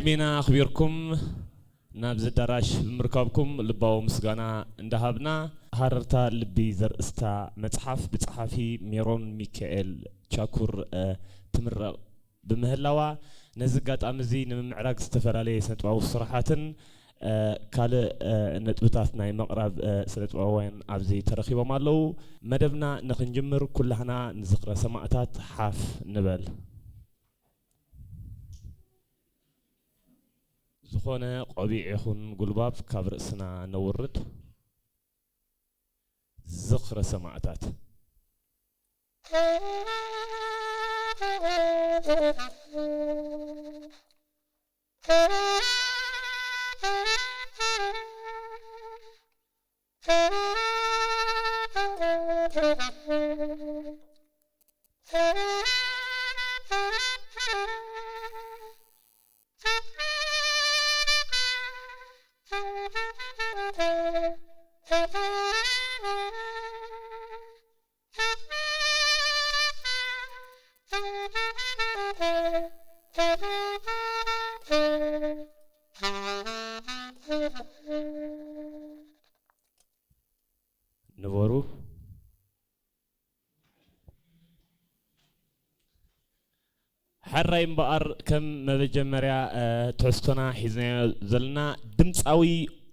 ቢና ኣኽቢርኩም ናብዚ ኣዳራሽ ብምርካብኩም ልባዊ ምስጋና እንዳሃብና፣ ሃረርታ ልቢ ዘርእስታ መጽሓፍ ብጸሓፊ ሜሮን ሚካኤል ቻኩር፣ እ፣ ትምረቕ ብምህላዋ፣ ነዚ ኣጋጣሚ እዚ ንምምዕራግ ዝተፈላለየ ስነጥበባዊ ስራሓትን፣ እ፣ ካልእ፣ እ፣ ነጥብታት ናይ ምቕራብ፣ እ፣ ስነጥበባውያን ኣብዚ ተረኺቦም ኣለዉ። መደብና ንኽንጅምር ኩላህና ንዝኽረ ሰማእታት ሓፍ ንበል። ዝኾነ ቆቢዕ ይኹን ጉልባብ ካብ ርእስና ነውርድ። ዝኽረ ሰማእታት። ንበሩ። ሕራይ እምበኣር፣ ከም መበጀመርያ፣ እ፣ ትሕዝቶና ሒዝናዮ ዘለና ድምጻዊ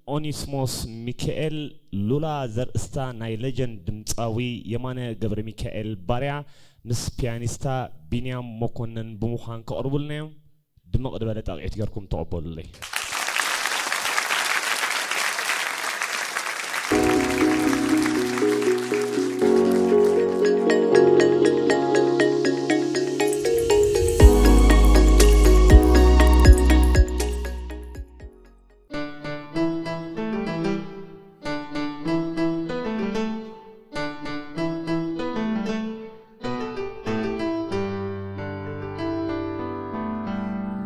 ኦኒስሞስ ሚካኤል፣ ሉላ ዘርእስታ ናይ ሌጀንድ ድምጻዊ የማነ ገብረሚካኤል ባርያ ምስ ፒያኒስታ ቢንያም መኮነን ብምዃን ከቕርቡልና እዮም። ድምቕ ዝበለ ጣቕዒት ጌርኩም ተቐበሉለይ።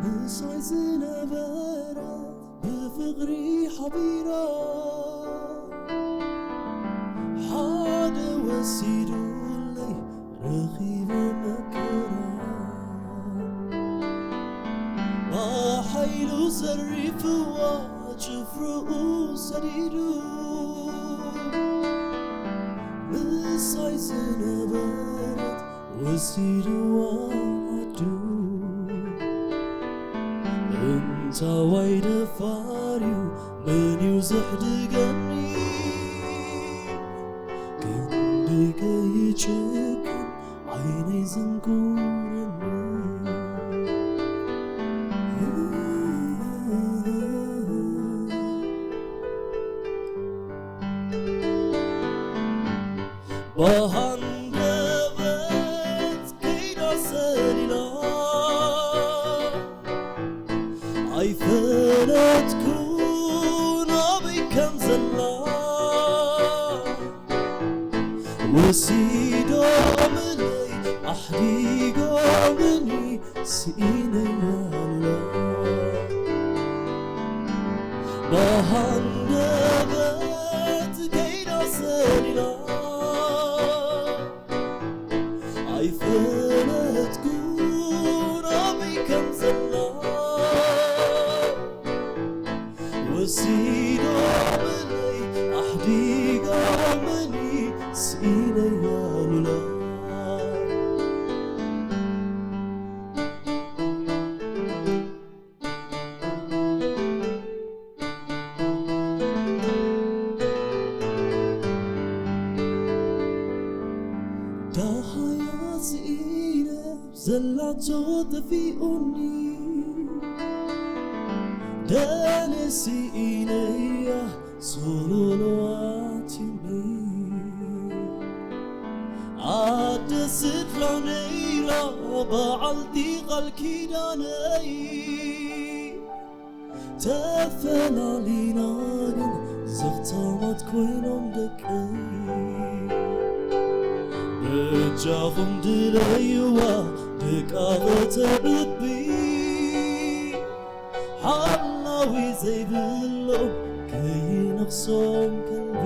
ምሳይ ዝነበረት ብፍቕሪ ሓቢራ፣ ሓደ ወሲዱለይ ረኺበ መከራ። ብሓይሉ ዘሪፍዋ ጭፍርኡ ሰዲዱ፣ ምሳይ ዝነበረት ወሲድዋ ዓዱ። እንታዋይ ደፋር'ዩ፣ መን'ዩ ዘሕድገኒ? ክንዲ ከይጭክን ዓይነይ ዘንቁረኒ። ብሃንደበት ከይዳ ሰሊላ፣ ኣይፈለጥኩን ኣበይ ከም ዘላ። ወሲዶምለይ ኣሕዲጎምኒ ስኢነያ ኣላ። ብሃንደበት ከይዳ ሰሊላ፣ ኣይፈለጥኩን ኣበይ ከም ዘላ። ወሲዶምለይ ኣሕዲጎምኒ ስኢነያ ሉላ። ደሃያ ስኢነ ዘላቶ ጠፊኡኒ፣ ደለ ስኢነያ ሶሎሎ ኣትዩኒ። ኣደ ስድራ ነይራ በዓልቲ ቃል ኪዳነይ፣ ተፈላሊና ግን ዘኽታማት ኮይኖም ደቀይ። በጃኹም ድለይዋ ደቃ ኸተዕቢ፣ ሓላዊ ዘይብሎም ከይነኽሶም ከልቢ።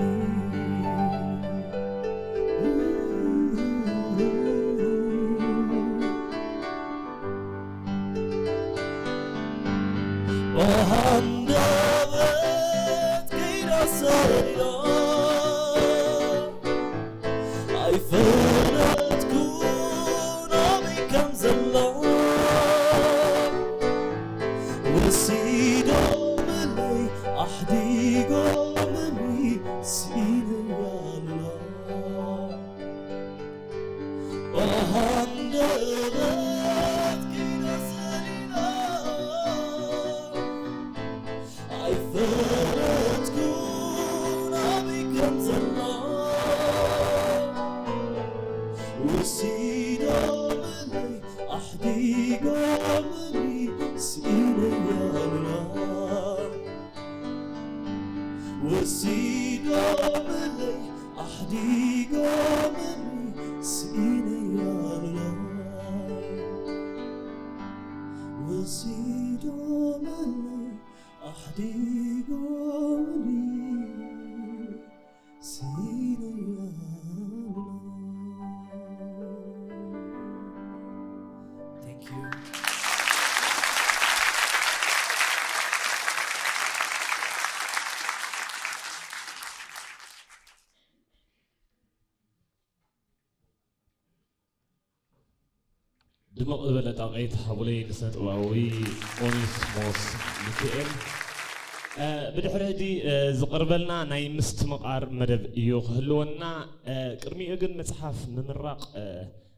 ብሃንደበት ኪዳ ሰሊላ ኣይፈለጥኩን ኣበይ ከም ዘላ ወሲዶምለይ ኣሕዲጎምኒ ስኢነያ ኣሉላ ወሲዶምለይ ኣሕዲጎምኒ ስኢነያ ኣሉላ ወሲዶምለይ ኣሕዲጎምኒ ስኢነያ ኣሉላ Thank you. ድምቕ ዝበለ ጣቕዒት ሃቡለይ ንስነ ጥበባዊ ኦኒስሞስ ሚካኤል። ብድሕሪ ሕጂ ዝቐርበልና ናይ ምስትምቓር መደብ እዩ ክህልወና። ቅድሚኡ ግን መጽሓፍ ምምራቕ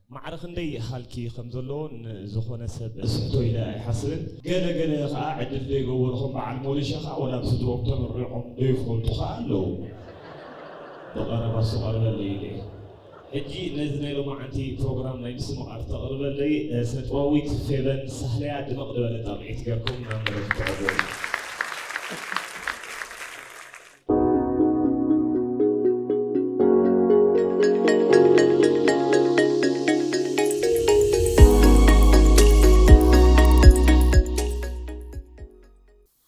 ማዕረ ክንደይ ሃልኪ ከም ዘለዎ ንዝኾነ ሰብ ስሕቶ ኢለ ኣይሓስብን። ገለ ገለ ከዓ ዕድል ዘይገበርኹም በዓል ሞሊሸ ከዓ ወላ ብስድሮም ተመሪቖም ዘይፈልጡ ከዓ ኣለዉ። ብቐረባ እሱ ቀርበለይ ኢለ ሕጂ ነዚ ናይ ሎማዓንቲ ፕሮግራም ናይ ምስምቓር ተቕርበለይ ስነጥበባዊት ፌቨን ሳህለያ ድምቕ ዝበለ ጣቕዒት ገርኩም ናብ መድረኽ ተቐበሉ።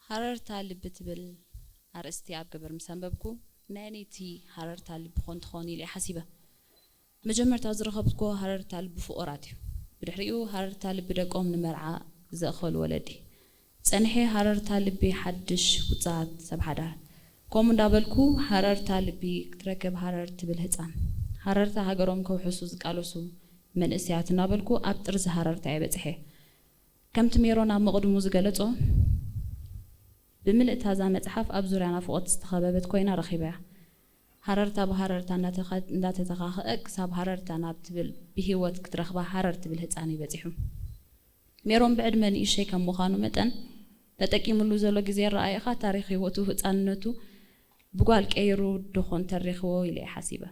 ሃረርታ ልቢ ትብል ኣርእስቲ ኣብ ገበር ምስ ኣንበብኩ ናይ ኣነይቲ ሃረርታ ልቢ ኮን ትኸውን ኢለ ሓሲበ። መጀመርታ ዝረኸብኩዎ ሃረርታ ልቢ ፍቑራት እዩ። ብድሕሪኡ ሃረርታ ልቢ ደቆም ንመርዓ ዘእኸሉ ወለዲ። ጸኒሐ ሃረርታ ልቢ ሓድሽ ውጽኣት ሰብ ሓዳር። ከምኡ እንዳበልኩ ሃረርታ ልቢ ክትረክብ ሃረር ትብል ህጻን። ሃረርታ ሃገሮም ከውሕሱ ዝቃለሱ መንእሰያት እናበልኩ ኣብ ጥርዚ ሃረርታ እየ በጺሐ። ከምቲ ሜሮን ኣብ መቕድሙ ዝገለጾ ብምልእታ እዛ መጽሓፍ ኣብ ዙርያ ናፍቖት ዝተኸበበት ኮይና ረኺበያ። ሃረርታ ብሃረርታ እንዳተኻ- እንዳተተኻኸአ ክሳብ ሃረርታ ናብ ትብል ብህይወት ክትረኽባ ሃረር ትብል ህጻን እዩ በጺሑ። ሜሮን ብዕድመ ንእሸይ ከም ምዃኑ መጠን ተጠቂምሉ ዘሎ ግዜ ኣረኣኢኻ ታሪኽ ህይወቱ ህጻንነቱ ብጓል ቀይሩ ዶኾን ተሪኽዎ ኢለ እየ ሓሲበ።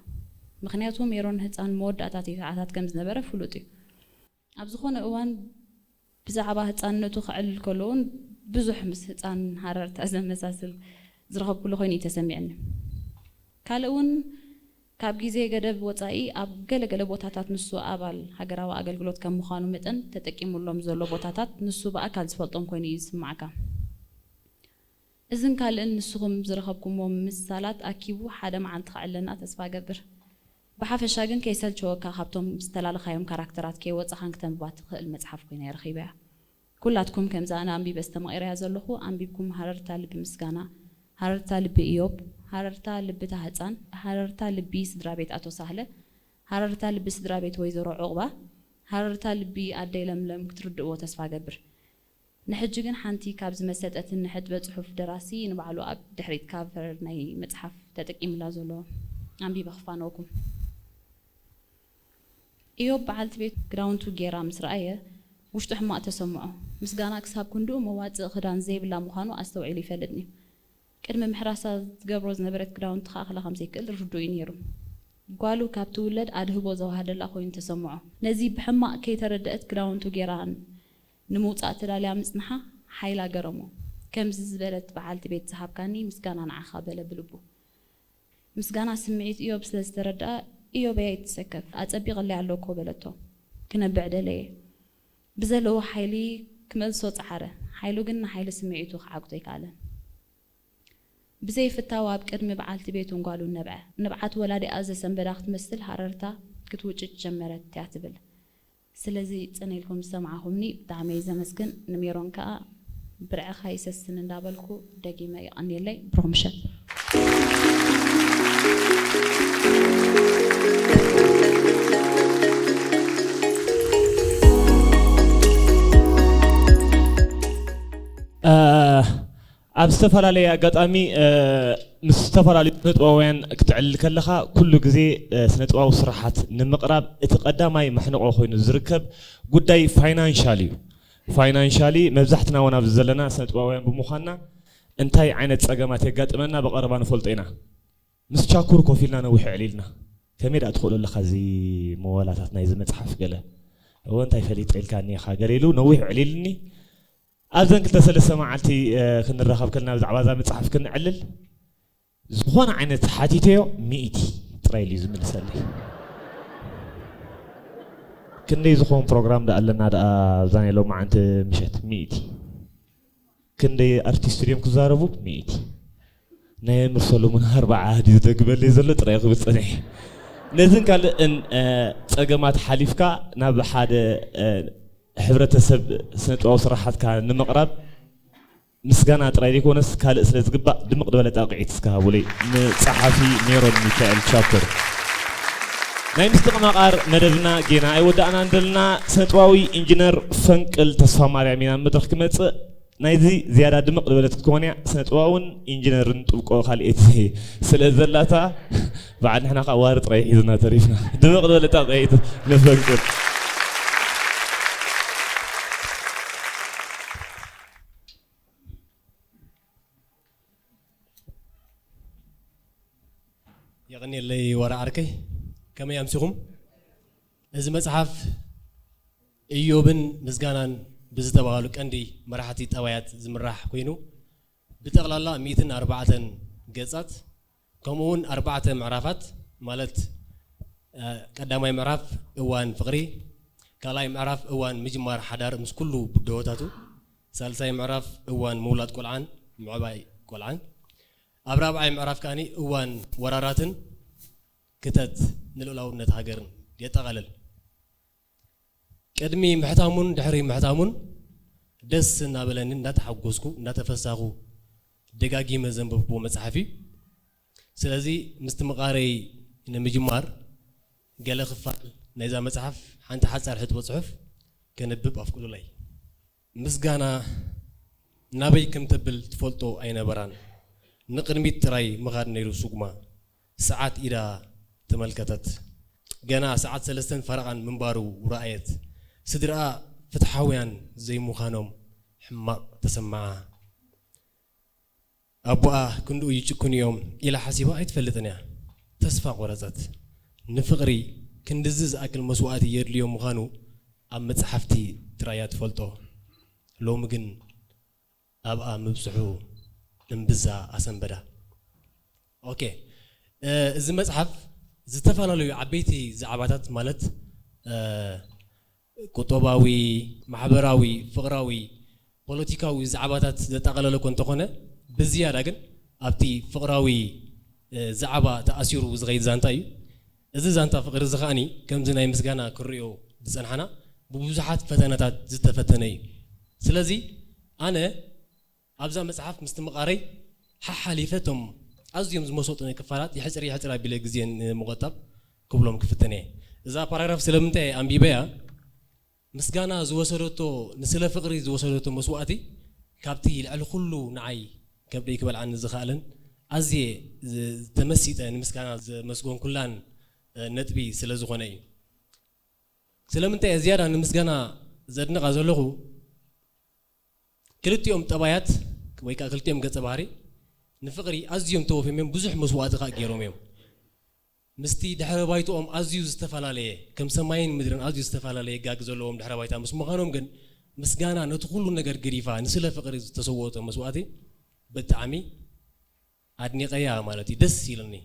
ምኽንያቱ ሜሮን ህጻን መወዳእታ ትሽዓታት ከም ዝነበረ ፍሉጥ እዩ። ኣብ ዝኾነ እዋን ብዛዕባ ህጻንነቱ ከዕልል ከሎ እውን ብዙሕ ምስ ህጻን ሃረርታ ዘመሳስል ዝረኸብኩሉ ኮይኑ እዩ ተሰሚዕኒ። ካልእ እውን ካብ ግዜ ገደብ ወጻኢ ኣብ ገለ ገለ ቦታታት ንሱ ኣባል ሃገራዊ ኣገልግሎት ከም ምዃኑ መጠን ተጠቂሙሎም ዘሎ ቦታታት ንሱ ብኣካል ዝፈልጦም ኮይኑ እዩ ዝስምዓካ። እዝን ካልእን ንስኹም ዝረኸብኩሞ ምሳላት ኣኪቡ ሓደ መዓልቲ ከዕልለና ተስፋ እገብር። ብሓፈሻ ግን ከይሰልቸወካ ካብቶም ዝተላለኻዮም ካራክተራት ከይወጻኻን ክተንብባ ትኽእል መጽሓፍ ኮይና እየ ረኺበያ። ኩላትኩም ከምዚ ኣነ ኣንቢበ ኣስተማቒረያ ዘለኹ ኣንቢብኩም ሃረርታ ልቢ ምስጋና፣ ሃረርታ ልቢ እዮብ፣ ሃረርታ ልቢ እታ ህጻን፣ ሃረርታ ልቢ ስድራ ቤት ኣቶ ሳህለ፣ ሃረርታ ልቢ ስድራ ቤት ወይዘሮ ዑቕባ፣ ሃረርታ ልቢ ኣደይ ለምለም ክትርድእዎ ተስፋ እገብር። ንሕጂ ግን ሓንቲ ካብ ዝመሰጠትን ንሕጥበ ጽሑፍ ደራሲ ንባዕሉ ኣብ ድሕሪት ካቨር ናይ መጽሓፍ ተጠቂምላ ዘሎ ኣንቢበ ክፋነወኩም። ኢዮብ በዓልቲ ቤት ክዳውንቱ ጌራ ምስ ረኣየ ውሽጡ ሕማቕ ተሰምዖ። ምስጋና ክሳብ ክንድኡ መዋጽእ ክዳን ዘይብላ ምዃኑ ኣስተውዒሉ ይፈልጥ ነይሩ። ቅድሚ ምሕራሳ ዝገብሮ ዝነበረት ክዳውንቲ ክኣኽላ ከም ዘይክእል ርዱእ እዩ ነይሩ። ጓሉ ካብ ትውለድ ኣድህቦ ዘውሃደላ ኮይኑ ተሰምዖ። ነዚ ብሕማቕ ከይተረደአት ክዳውንቱ ጌራ ንምውጻእ ተዳልያ ምጽንሓ ሓይላ ገረሞ። ከምዚ ዝበለት በዓልቲ ቤት ዝሃብካኒ ምስጋና ንዓኻ በለ ብልቡ። ምስጋና ስምዒት ኢዮብ ስለ ዝተረድኣ፣ ኢዮበይ ኣይትሰከፍ፣ ኣጸቢቐለይ ኣሎ እኮ በለቶ። ክነብዕ ደለየ። ብዘለዎ ሓይሊ ክመልሶ ጸዓረ። ሓይሉ ግን ንሓይሊ ስምዒቱ ክዓግቶ ኣይከኣለን። ብዘይፍታው ኣብ ቅድሚ በዓልቲ ቤቱን ጓሉን ነብዐ። ንብዓት ወላዲኣ ዘሰንበዳ ክትመስል ሃረርታ ክትውጭጭ ጀመረት እያ ትብል። ስለዚ ጽን ኢልኩም ዝሰማዕኹምኒ ብጣዕሚ እየ ዘመስግን። ንሜሮን ከኣ ብርዕኻ ይሰስን እንዳበልኩ ደጊመ የቐንየለይ። ብሩኽ ምሸት። ኣብ ዝተፈላለየ ኣጋጣሚ ምስ ዝተፈላለዩ ስነጥበባውያን ክትዕልል ከለኻ ኩሉ ግዜ ስነጥበባዊ ስራሓት ንምቕራብ እቲ ቀዳማይ መሕንቖ ኮይኑ ዝርከብ ጉዳይ ፋይናንሻል እዩ። ፋይናንሻሊ መብዛሕትና እውን ኣብዚ ዘለና ስነጥበባውያን ብምዃንና እንታይ ዓይነት ጸገማት የጋጥመና ብቐረባ ንፈልጦ ኢና። ምስ ቻኩር ኮፍ ኢልና ነዊሕ ዕሊልና ከመይ ደኣ ትኽእሎ ኣለኻ እዚ መወላታት ናይዚ መጽሓፍ ገለ እወ እንታይ ፈሊጠ ኢልካ እኒኻ ገለ ኢሉ ነዊሕ ዕሊልኒ ኣብዘን ክልተ ሰለስተ መዓልቲ ክንራኸብ ከልና ብዛዕባ እዛ መጽሓፍ ክንዕልል ዝኾነ ዓይነት ሓቲተዮ ሚእቲ ጥራይ ኢሉ ዝምልሰለይ ክንደይ ዝኾን ፕሮግራም ደኣ ኣለና ደኣ ኣብዛ ናይ ሎማዓንቲ ምሸት ሚእቲ ክንደይ ኣርቲስት ድዮም ክዛረቡ ሚእቲ ናይ ምርሰሉ ምን ኣርባዓ ድዩ ደግመለይ ዘሎ ጥራይ ክብል ጸኒሐ ነዝን ካልእን ጸገማት ሓሊፍካ ናብ ሓደ ሕብረተሰብ ስነጥበባዊ ስራሓትካ ንምቕራብ ምስጋና ጥራይ ዘይኮነስ ካልእ ስለ ዝግባእ ድምቕ ዝበለ ጣቕዒት እስከ ሃቡለይ ንጸሓፊ ሜሮን ሚካኤል ቻፕተር ናይ ምስትቕማቓር መደብና ጌና ኣይወዳእናን ዘለና ስነጥበባዊ ኢንጂነር ፈንቅል ተስፋ ማርያም ኢና መድረኽ ክመጽእ ናይዚ ዝያዳ ድምቕ ዝበለት ክትኮን እያ ስነጥበባውን ኢንጂነርን ጥብቆ ካልኤት ስለ ዘላታ በዓል ንሕና ከዓ ዋሪ ጥራይ ሒዝና ተሪፍና ድምቕ ዝበለ ጣቕዒት ንፈንቅል የቐንየለይ ዋራ ዓርከይ ከመይ ኣምሲኹም እዚ መጽሓፍ እዮብን ምስጋናን ብዝተባሃሉ ቀንዲ መራሕቲ ጠባያት ዝምራሕ ኮይኑ ብጠቕላላ ሚእትን ኣርባዕተን ገጻት ከምኡ እውን ኣርባዕተ ምዕራፋት ማለት ቀዳማይ ምዕራፍ እዋን ፍቕሪ ካልኣይ ምዕራፍ እዋን ምጅማር ሓዳር ምስ ኩሉ ብድሆታቱ ሳልሳይ ምዕራፍ እዋን ምውላድ ቆልዓን ምዕባይ ቆልዓን ኣብ ራብዓይ ምዕራፍ ከኣ እዋን ወራራትን ክተት ንልኡላውነት ሃገርን የጠቓልል። ቅድሚ ምሕታሙን ድሕሪ ምሕታሙን ደስ እናበለኒ እንዳተሓጎስኩ እንዳተፈሳኹ ደጋጊመ ዘንበብኩዎ መፅሓፍ እዩ። ስለዚ ምስትምቓረይ ንምጅማር ገለ ክፋል ናይዛ መፅሓፍ ሓንቲ ሓፃር ሕጥቦ ፅሑፍ ከንብብ ኣፍቅዱለይ። ምስጋና ናበይ ከም ተብል ትፈልጦ ኣይነበራን። ንቕድሚት ጥራይ ምኻድ ነይሩ ስጉማ። ሰዓት ኢዳ ተመልከተት። ገና ሰዓት ሰለስተን ፈረቓን ምንባሩ ረኣየት። ስድርኣ ፍትሓውያን ዘይምዃኖም ሕማቕ ተሰምዓ። ኣቦኣ ክንድኡ ይጭክኑ እዮም ኢላ ሓሲባ ኣይትፈልጥን እያ። ተስፋ ቆረጸት። ንፍቕሪ ክንድዚ ዝኣክል መስዋእቲ የድልዮ ምዃኑ ኣብ መጻሕፍቲ ጥራይ እያ ትፈልጦ። ሎሚ ግን ኣብኣ ምብጽሑ እምብዛ ኣሰንበዳ። ኦኬ፣ እዚ መጽሓፍ ዝተፈላለዩ ዓበይቲ ዛዕባታት ማለት ቁጠባዊ፣ ማሕበራዊ፣ ፍቕራዊ፣ ፖለቲካዊ ዛዕባታት ዘጠቓለለ እኳ እንተኾነ ብዝያዳ ግን ኣብቲ ፍቕራዊ ዛዕባ ተኣሲሩ ዝኸይድ ዛንታ እዩ። እዚ ዛንታ ፍቕሪ እዚ ከኣኒ ከምዚ ናይ ምስጋና ክንሪኦ ዝጸንሓና ብብዙሓት ፈተነታት ዝተፈተነ እዩ። ስለዚ ኣነ ኣብዛ መጽሓፍ ምስትምቓረይ ሓሓሊፈ እቶም ኣዝዮም ዝመሰጡኒ ክፋላት ይሕጽር ይሕጽር ኣቢለ ግዜ ንምቑጣብ ክብሎም ክፍትን እየ። እዛ ፓራግራፍ ስለምንታይ ኣንቢበያ? ምስጋና ዝወሰደቶ ንስለ ፍቕሪ ዝወሰደቶ መስዋእቲ ካብቲ ልዕሊ ኩሉ ንዓይ ከብደይ ክበልዓኒ ዝኸኣለን ኣዝየ ተመሲጠ ንምስጋና ዘመስገንኩላን ነጥቢ ስለ ዝኾነ እዩ። ስለምንታይ እየ ዝያዳ ንምስጋና ዘድንቓ ዘለኹ? ክልቲኦም ጠባያት ወይ ከዓ ክልቲኦም ገፀ ባህሪ ንፍቕሪ ኣዝዮም ተወፊዮም እዮም፣ ብዙሕ መስዋእቲ ከዓ ገይሮም እዮም። ምስቲ ድሕረ ባይትኦም ኣዝዩ ዝተፈላለየ፣ ከም ሰማይን ምድርን ኣዝዩ ዝተፈላለየ ጋግ ዘለዎም ድሕረ ባይታ ምስ ምዃኖም ግን ምስጋና ነቲ ኩሉ ነገር ገዲፋ ንስለ ፍቕሪ ዝተሰወኦቶ መስዋእቲ ብጣዕሚ ኣድኒቐያ ማለት እዩ። ደስ ኢሉኒ።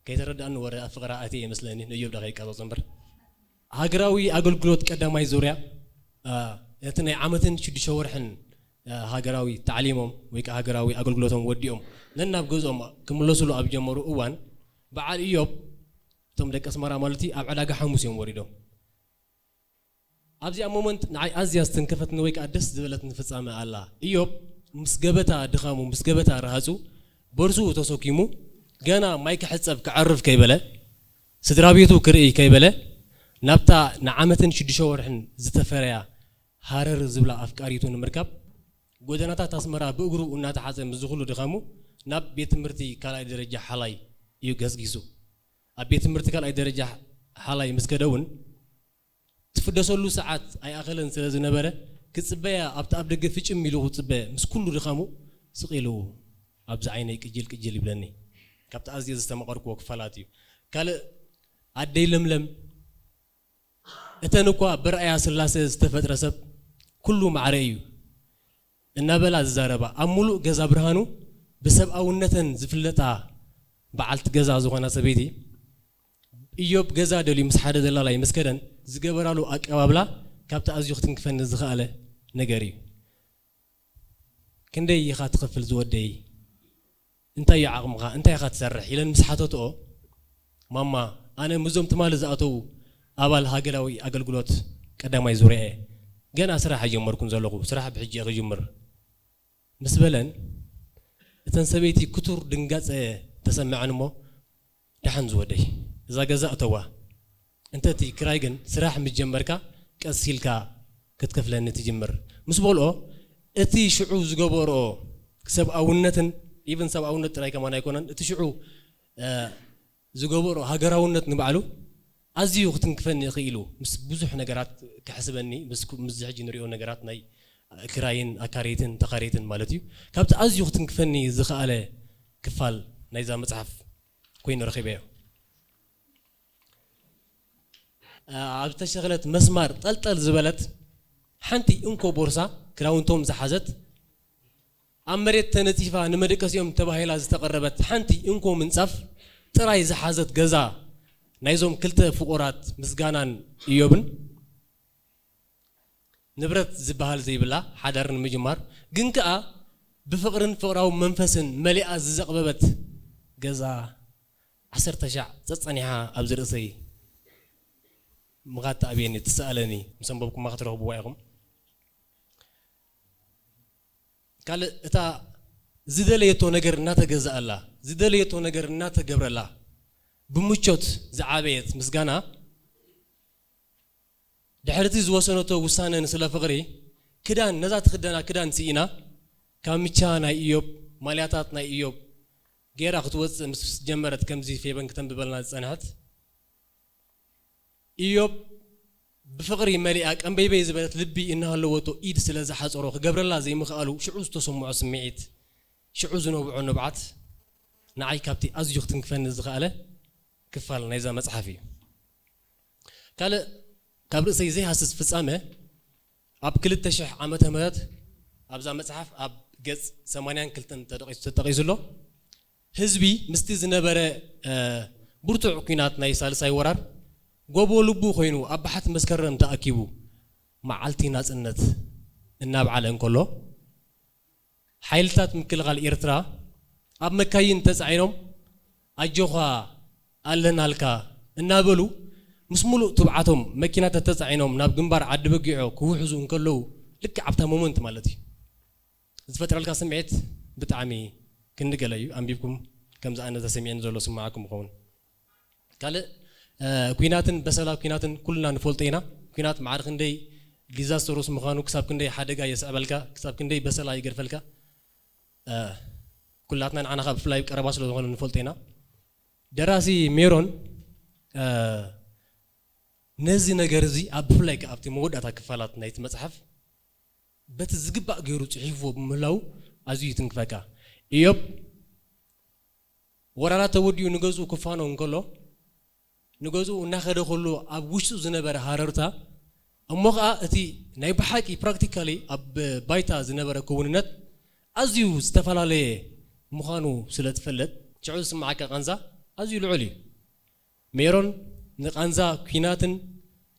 ከይተረድኣኒ ወረ ኣብ ፍቕራ ኣትየ እየ መስለኒ፣ ንእዮብ ዳ ከይቃጸጾ እምበር። ሃገራዊ ኣገልግሎት ቀዳማይ ዙርያ እቲ ናይ ዓመትን ሽዱሽተ ወርሕን ሃገራዊ ታዕሊሞም ወይ ከዓ ሃገራዊ ኣገልግሎቶም ወዲኦም ነናብ ገዝኦም ክምለስሉ ኣብ ጀመሩ እዋን በዓል እዮብ እቶም ደቂ ኣስመራ ማለት ኣብ ዕዳጋ ሓሙስ እዮም ወሪዶም። ኣብዚኣ ሞመንት ንዓይ ኣዝያ ዝተንከፈትኒ ወይ ከዓ ደስ ዝበለትኒ ፍጻመ ኣላ። እዮብ ምስ ገበታ ድኻሙ ምስ ገበታ ረሃጹ ቦርስኡ ተሰኪሙ ገና ማይ ክሕጸብ ክዐርፍ ከይበለ ስድራ ቤቱ ክርኢ ከይበለ ናብታ ንዓመትን ሽዱሽተ ወርሕን ዝተፈረያ ሃረር ዝብላ ኣፍቃሪቱ ንምርካብ ጎደናታት ኣስመራ ብእግሩ እናተሓጸ ምስዚ ኩሉ ድኻሙ ናብ ቤት ትምህርቲ ካልኣይ ደረጃ ሓላይ እዩ ገስጊሱ። ኣብ ቤት ትምህርቲ ካልኣይ ደረጃ ሓላይ ምስ ከደ እውን ትፍደሰሉ ሰዓት ኣይኣኸለን ስለ ዝነበረ፣ ክጽበያ ኣብቲ ኣብ ደገ ፍጭም ኢሉ ክጽበ ምስ ኩሉ ድኻሙ ስቕ ኢሉ ኣብዚ ዓይነይ ቅጅል ቅጅል ይብለኒ። ካብቲ ኣዝየ ዝተመቐርክዎ ክፋላት እዩ። ካልእ ኣደይ ለምለም እተን እኳ ብርኣያ ስላሰ ዝተፈጥረ ሰብ ኩሉ ማዕረ እዩ እናበላ ዝዛረባ ኣብ ሙሉእ ገዛ ብርሃኑ ብሰብኣውነተን ዝፍለጣ በዓልቲ ገዛ ዝኾና ሰበይቲ እዮብ ገዛ ደልዩ ምስ ሓደ ደላላይ ምስ ከደን ዝገበራሉ ኣቀባብላ ካብቲ ኣዝዩ ክትንክፈኒ ዝኸኣለ ነገር እዩ። ክንደይ ኢኻ ትኸፍል ዝወደይ? እንታይ እዩ ዓቕምኻ? እንታይ ኢኻ ትሰርሕ? ኢለን ምስ ሓተትኦ፣ ማማ፣ ኣነ ምስዞም ትማሊ ዝኣተዉ ኣባል ሃገራዊ ኣገልግሎት ቀዳማይ ዙርያ እየ። ገና ስራሕ ኣይጀመርኩን ዘለኹ፣ ስራሕ ብሕጂ እየ ክጅምር ምስ በለን፣ እተን ሰበይቲ ክቱር ድንጋጸ ተሰምዐን እሞ፣ ደሓን ዝወደይ፣ እዛ ገዛ እተዋ። እንተ እቲ ክራይ ግን ስራሕ ምስ ጀመርካ ቀስ ኢልካ ክትከፍለኒ ትጅምር ምስ በልኦ፣ እቲ ሽዑ ዝገበርኦ ሰብኣውነትን፣ ኢቭን ሰብኣውነት ጥራይ ከማን ኣይኮነን፣ እቲ ሽዑ ዝገበርኦ ሃገራውነት ንባዕሉ ኣዝዩ ክትንክፈኒ ይኽእል እዩ። ምስ ብዙሕ ነገራት ክሕስበኒ፣ ምስ ዝሕጂ ንሪኦ ነገራት ናይ ክራይን ኣካሬትን ተኻሬትን ማለት እዩ። ካብቲ ኣዝዩ ክትንክፈኒ ዝኸኣለ ክፋል ናይዛ መጽሓፍ ኮይኑ ረኺበዮ። ኣብ ዝተሸኽለት መስማር ጠልጠል ዝበለት ሓንቲ እንኮ ቦርሳ ክዳውንቶም ዝሓዘት፣ ኣብ መሬት ተነጺፋ ንመደቀሲኦም ተባሂላ ዝተቐረበት ሓንቲ እንኮ ምንጻፍ ጥራይ ዝሓዘት ገዛ ናይዞም ክልተ ፍቑራት ምስጋናን እዮብን፣ ንብረት ዝበሃል ዘይብላ ሓዳር ንምጅማር ግን ከኣ ብፍቕርን ፍቕራዊ መንፈስን መሊኣ ዝዘቕበበት ገዛ ዓሰርተ ሻዕ ጸጸኒሓ ኣብዚ ርእሰይ ምኻድ ትኣብየኒ፣ ትስኣለኒ፣ ምስ ኣንበብኩማ ክትረኽብዋ ኢኹም። ካልእ እታ ዝደለየቶ ነገር እናተገዛኣላ፣ ዝደለየቶ ነገር እናተገብረላ፣ ብምቾት ዝዓበየት ምስጋና፣ ድሕሪ እቲ ዝወሰነቶ ውሳነ ንስለ ፍቕሪ፣ ክዳን፣ ነዛ ትኽደና ክዳን ስኢና፣ ካምቻ ናይ እዮብ፣ ማልያታት ናይ እዮብ ገይራ ክትወጽእ ምስ ጀመረት፣ ከምዚ ፌበን ክተንብበልና ዝጸንሐት፣ እዮብ ብፍቕሪ መሊኣ ቀንበይበይ ዝበለት ልቢ እናሃለወቶ ኢድ ስለ ዝሓጸሮ ክገብረላ ዘይምኽኣሉ ሽዑ ዝተሰምዖ ስምዒት፣ ሽዑ ዝነብዖ ንብዓት ንዓይ ካብቲ ኣዝዩ ክትንክፈኒ ዝኸኣለ ክፋል ናይዛ መጽሓፍ እዩ። ካልእ ካብ ርእሰይ ዘይሃስስ ፍጻመ ኣብ ክልተ ሽሕ ዓመተ ምህረት ኣብዛ መጽሓፍ ኣብ ገጽ ሰማንያን ክልተን ተጠቒሱ ተጠቒሱ ኣሎ። ህዝቢ ምስቲ ዝነበረ ብርቱዕ ኲናት ናይ ሳልሳይ ወራር ጎቦ ልቡ ኮይኑ ኣብ ባሕቲ መስከረም ተኣኪቡ መዓልቲ ናጽነት እናብዓለ እንከሎ፣ ሓይልታት ምክልኻል ኤርትራ ኣብ መካይን ተጻዒኖም ኣጆኻ ኣለናልካ እናበሉ ምስ ሙሉእ ትብዓቶም መኪና ተተጻዒኖም ናብ ግንባር ዓዲ በጊዖ ክውሕዙ እንከለዉ፣ ልክዕ ኣብታ ሞመንት ማለት እዩ፣ ዝፈጥረልካ ስምዒት ብጣዕሚ ክንዲ ገለ እዩ። ኣንቢብኩም ከምዚ ኣነ ተሰሚዕኒ ዘሎ ስምዓኩም ይኸውን። ካልእ ኲናትን በሰላ ኲናትን ኩልና ንፈልጦ ኢና። ኲናት ማዕረ ክንደይ ዲዛስተሮስ ምዃኑ፣ ክሳብ ክንደይ ሓደጋ የስዕበልካ፣ ክሳብ ክንደይ በሰላ ይገድፈልካ ኩላትና ንዓና ካብ ብፍላይ ቀረባ ስለ ዝኾነ ንፈልጦ ኢና። ደራሲ ሜሮን ነዚ ነገር እዚ ኣብ ብፍላይ ከኣ ኣብቲ መወዳእታ ክፋላት ናይቲ መጽሓፍ በቲ ዝግባእ ገይሩ ጽሒፍዎ ብምህላዉ ኣዝዩ ይትንክፈካ። ኢዮብ ወራራት ተወዲኡ ንገዝኡ ክፋኖ እንከሎ፣ ንገዝኡ እናኸደ ከሎ ኣብ ውሽጡ ዝነበረ ሃረርታ፣ እሞ ኸኣ እቲ ናይ ብሓቂ ፕራክቲካሊ ኣብ ባይታ ዝነበረ ክውንነት ኣዝዩ ዝተፈላለየ ምዃኑ ስለ ትፈልጥ፣ ሽዑ ዝስምዓካ ቃንዛ ኣዝዩ ልዑል እዩ። ሜሮን ንቃንዛ ኲናትን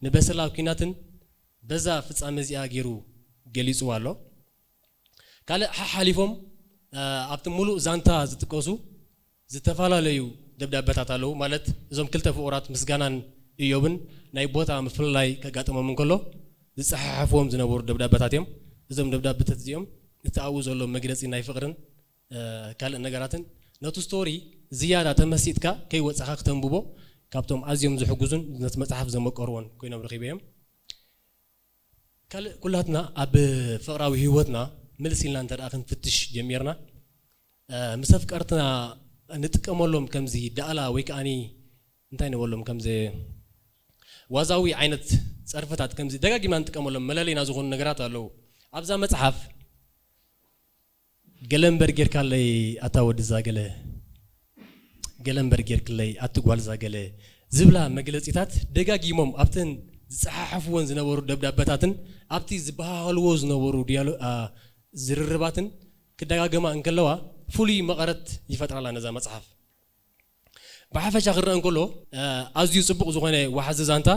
ንበሰላ ኲናትን በዛ ፍጻመ እዚኣ ገይሩ ገሊጽዋ ኣሎ። ካልእ ሓሓሊፎም ኣብቲ ሙሉእ ዛንታ ዝጥቀሱ ዝተፈላለዩ ደብዳበታት ኣለዉ። ማለት እዞም ክልተ ፍቑራት ምስጋናን እዮብን ናይ ቦታ ምፍልላይ ከጋጥሞም እንከሎ ዝጸሓሓፍዎም ዝነበሩ ደብዳበታት እዮም። እዞም ደብዳበታት እዚኦም እቲ ኣብኡ ዘሎ መግለጺ ናይ ፍቕርን ካልእ ነገራትን ነቱ ስቶሪ ዝያዳ ተመሲጥካ ከይወጻኻ ክተንብቦ ካብቶም ኣዝዮም ዝሕግዙን ነቲ መጽሓፍ ዘመቀርዎን ኮይኖም ረኺበዮም። ካልእ ኩላትና ኣብ ፍቕራዊ ህይወትና ምልስ ኢልና እንተ ደኣ ክንፍትሽ ጀሚርና፣ ምስ ኣፍቀርትና ንጥቀመሎም ከምዚ ዳእላ ወይ ከዓኒ እንታይ ንበሎም ከምዚ ዋዛዊ ዓይነት ጸርፍታት ከምዚ ደጋጊምና ንጥቀመሎም መለለይና ዝኾኑ ነገራት ኣለዉ። ኣብዛ መጽሓፍ ገለ እምበር ጌርካለይ ኣታ ወድዛ ገለ፣ ገለ እምበር ጌርክለይ ኣቲ ጓልዛ ገለ ዝብላ መግለጺታት ደጋጊሞም ኣብተን ዝጸሓሕፍወን ዝነበሩ ደብዳበታትን ኣብቲ ዝበሃሃልዎ ዝነበሩ ዲያሎ-፣ ኣ፣ ዝርርባትን ክደጋገማ እንከለዋ ፍሉይ መቐረት ይፈጥራላ ነዛ መጽሓፍ። ብሓፈሻ ክረአ እንከሎ፣ እ፣ ኣዝዩ ጽቡቕ ዝኾነ ወሓዚ ዛንታ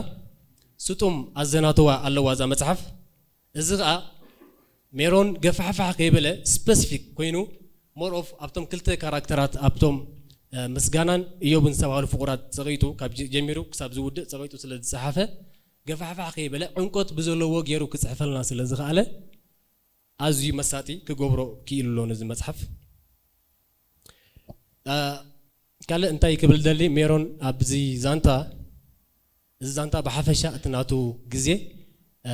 ስጡም ኣዘናተዋ ኣለዋ እዛ መጽሓፍ። እዚ ኸኣ ሜሮን ገፋሕፋሕ ከይበለ ስፐሲፊክ ኮይኑ more of ኣብቶም ክልተ ካራክተራት ኣብቶም፣ እ፣ ምስጋናን እዮብን ዝተባህሉ ፍቑራት ጸቒጡ ካብ ጀ-፣ ጀሚሩ ክሳብ ዝውድእ ጸቒጡ ስለ ዝጸሓፈ ገፋሕፋሕ ከይበለ ዕምቆት ብዘለዎ ገይሩ ክጽሕፈልና ስለ ዝኸኣለ ኣዝዩ መሳጢ ክገብሮ ክኢሉ ኣሎ ነዚ መጽሓፍ። እ፣ ካልእ እንታይ ክብል ደሊ ሜሮን ኣብዚ ዛንታ፣ እዚ ዛንታ ብሓፈሻ እቲ ናቱ ግዜ፣ እ፣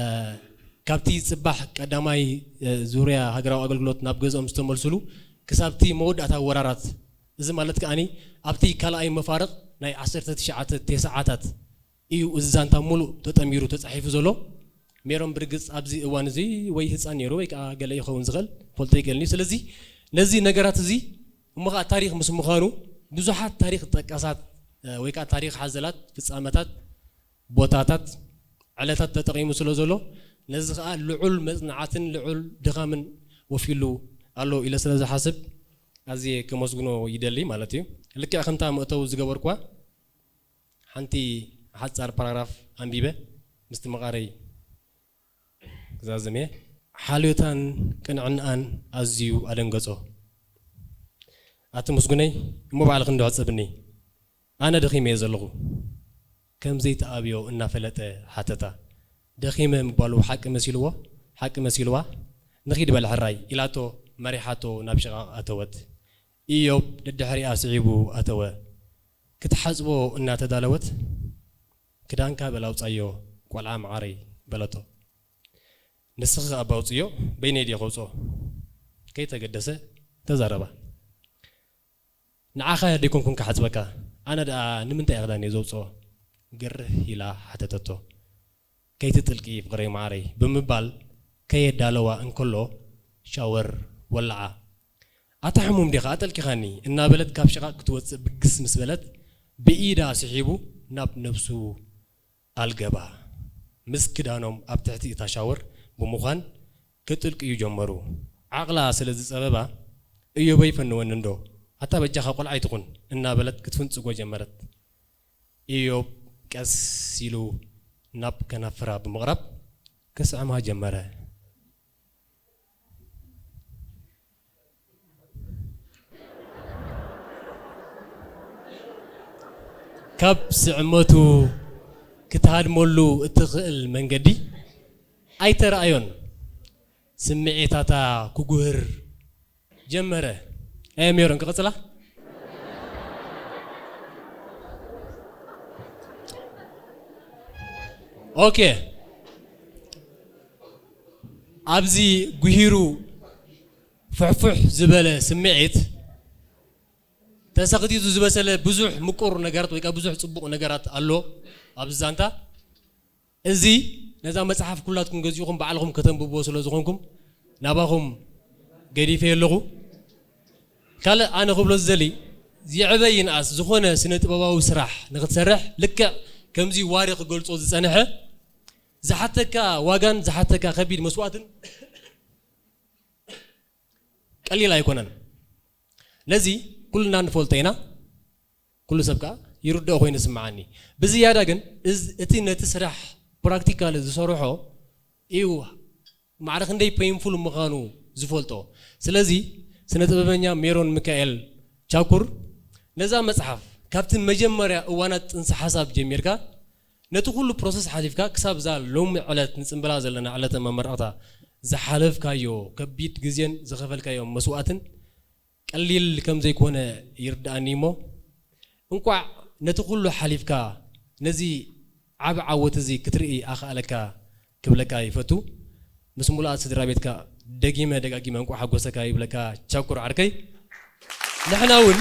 ካብቲ ጽባሕ ቀዳማይ፣ እ፣ ዙርያ ሃገራዊ ኣገልግሎት ናብ ገዝኦም ዝተመልሱሉ ክሳብቲ መወዳእታ ወራራት፣ እዚ ማለት ከኣኒ ኣብቲ ካልኣይ መፋርቕ ናይ ዓሰርተ ትሽዓተ ተስዓታት እዩ እዚ ዛንታ ሙሉእ ተጠሚሩ ተጻሒፉ ዘሎ። ሜሮን ብርግጽ ኣብዚ እዋን እዚ ወይ ህጻን ነይሩ ወይ ከኣ ገለ ይኸውን ዝኽእል፣ ፈልጦ ይክእልን እዩ። ስለዚ ነዚ ነገራት እዚ እሞ ኸኣ ታሪኽ ምስ ምዃኑ ብዙሓት ታሪኽ ጠቀሳት፣ እ፣ ወይ ከኣ ታሪኽ ሓዘላት ፍጻመታት፣ ቦታታት፣ ዕለታት ተጠቒሙ ስለ ዘሎ ነዚ ኸኣ ልዑል መጽናዕትን ልዑል ድኻምን ወፊሉ ኣሎ ኢለ ስለ ዝሓስብ ኣዝየ ከመስግኖ ይደሊ ማለት እዩ። ልክዕ ከምታ መእተዊ ዝገበርኳ ሓንቲ ሓጻር ፓራግራፍ ኣንቢበ ምስቲ መቓረይ ክዛዝም እየ። ሓልዮታን ቅንዕናኣን ኣዝዩ ኣደንገጾ። ኣቲ ምስጉነይ፣ እሞ ባዕልኺ እንዶ ሕጸብኒ። ኣነ ደኺመ እየ ዘለኹ። ከም ዘይተኣብዮ እናፈለጠ ሓተታ። ደኺመ ምባሉ ሓቂ መሲልዎ፣ ሓቂ መሲልዋ፣ "ንኺድ በል ሕራይ" ኢላቶ መሪሓቶ ናብ ሽቓቕ ኣተወት። ኢዮብ ደድሕሪኣ ስዒቡ ኣተወ። ክትሓጽቦ እናተዳለወት፣ "ክዳንካ በል ኣውጻዮ ቆልዓ መዓረይ" በለቶ። "ንስኺ ከኣ ኣውጽዮ፣ በይነይ ድየ ከውጽኦ?" ከይተገደሰ ተዛረባ። "ንዓኻ ደይኮንኩን ክሓጽበካ፣ ኣነ ደኣ ንምንታይ እየ ክዳነይ ዘውጽኦ?" ግርህ ኢላ ሓተተቶ። "ከይትጥልቂ ፍቕረይ መዓረይ" ብምባል ከየዳለዋ እንከሎ ሻወር ወለዓ። "ኣታ ሕሙም ዲኻ ኣጠልቂኻኒ?" እናበለት ካብ ሽቓቕ ክትወጽእ ብግስ ምስ በለት ብኢዳ ስሒቡ ናብ ነብሱ ኣልገባ። ምስ ክዳኖም ኣብ ትሕቲ እታ ሻወር ብምዃን ክጥልቅዩ ጀመሩ። ዓቕላ ስለ ዝጸበባ፣ "እዮበይ ፈንወኒ እንዶ፣ ኣታ በጃኻ ቆልዓ ኣይትኹን" እናበለት ክትፍንጽጎ ጀመረት። እዮብ ቀስ ኢሉ ናብ ከናፍራ ብምቕራብ ክስዕማ ጀመረ። ካብ ስዕመቱ ክትሃድመሉ እትኽእል መንገዲ ኣይተረኣዮን። ስምዒታታ ክጉህር ጀመረ። ኣየ ሜሮን፣ ክቕጽላ? ኦኬ። ኣብዚ ጉሂሩ ፍሕፉሕ ዝበለ ስምዒት ተሰኽቲቱ ዝበሰለ ብዙሕ ምቁር ነገራት ወይ ከኣ ብዙሕ ጽቡቕ ነገራት ኣሎ ኣብዚ ዛንታ። እዚ ነዛ መጽሓፍ ኩላትኩም ገዚእኹም ባዕልኹም ከተንብብዎ ስለ ዝኾንኩም ናባኹም ገዲፈ ኣለኹ። ካልእ ኣነ ክብሎ ዝደሊ፣ ይዕበ ይንኣስ ዝኾነ ስነ ጥበባዊ ስራሕ ንኽትሰርሕ ልክዕ ከምዚ ዋሪ ክገልጾ ዝጸንሐ ዝሓተካ ዋጋን ዝሓተካ ከቢድ መስዋእትን ቀሊል ኣይኮነን። ነዚ ኩልና ንፈልጦ ኢና። ኩሉ ሰብ ከኣ ይርድኦ ኮይኑ ይስምዓኒ። ብዝያዳ ግን እዝ-፣ እቲ ነቲ ስራሕ ፕራክቲካል ዝሰርሖ እዩ ማዕረ ክንደይ ፔይንፉል ምዃኑ ዝፈልጦ። ስለዚ ስነ ጥበበኛ ሜሮን ሚካኤል ቻኩር ነዛ መጽሓፍ ካብቲ መጀመርያ እዋናት ጥንሲ ሓሳብ ጀሚርካ ነቲ ኩሉ ፕሮሰስ ሓሊፍካ ክሳብ እዛ ሎሚ ዕለት ንጽንበላ ዘለና ዕለተ መመረቕታ ዝሓለፍካዮ ከቢድ ግዜን ዝኸፈልካዮ መስዋእትን ቀሊል ከም ዘይኮነ ይርድኣኒ እሞ፣ እንቋዕ ነቲ ኩሉ ሓሊፍካ ነዚ ዓቢ ዓወት እዚ ክትርኢ ኣኽኣለካ ክብለካ ይፈቱ። ምስ ሙሉኣት ስድራ ቤትካ ደጊመ ደጋጊመ እንቋዕ ሓጎሰካ ይብለካ ቻኩር ዓርከይ። ንሕና እውን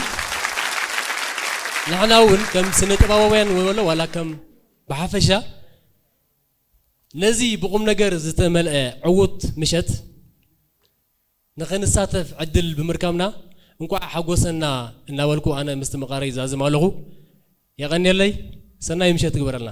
ንሕና እውን ከም ስነ ጥበባውያን ወሎ ዋላ ከም ብሓፈሻ ነዚ ብቁም ነገር ዝተመልአ ዕዉት ምሸት ንኽንሳተፍ ዕድል ብምርካብና እንኳዕ ሓጎሰና እናበልኩ ኣነ ምስትምቓረይ ይዛዝም ኣለኹ። የቐንየለይ። ሰናይ ምሸት ግበረልና።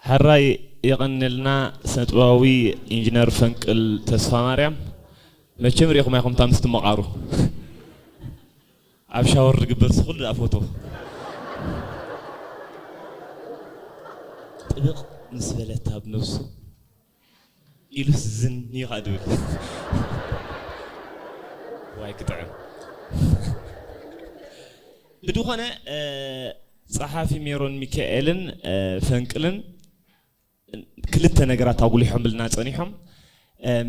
ሕራይ የቐንልና ስነጥበባዊ ኢንጂነር ፈንቅል ተስፋማርያም። መቸም ሪኢኹም ኣይኹም እታ ምስትምቓሩ ኣብ ሻወር ዝግበር ዝኹሉ ዳ ፎቶ ጥብቕ ምስ በለት ኣብ ነብሱ ኢሉስ ዝን እዩ ኸዓ ዝብል። ዋይ ክጥዕም። ብድኾነ ጸሓፊ ሜሮን ሚካኤልን ፈንቅልን ክልተ ነገራት ኣጉሊሖምልና ጸኒሖም።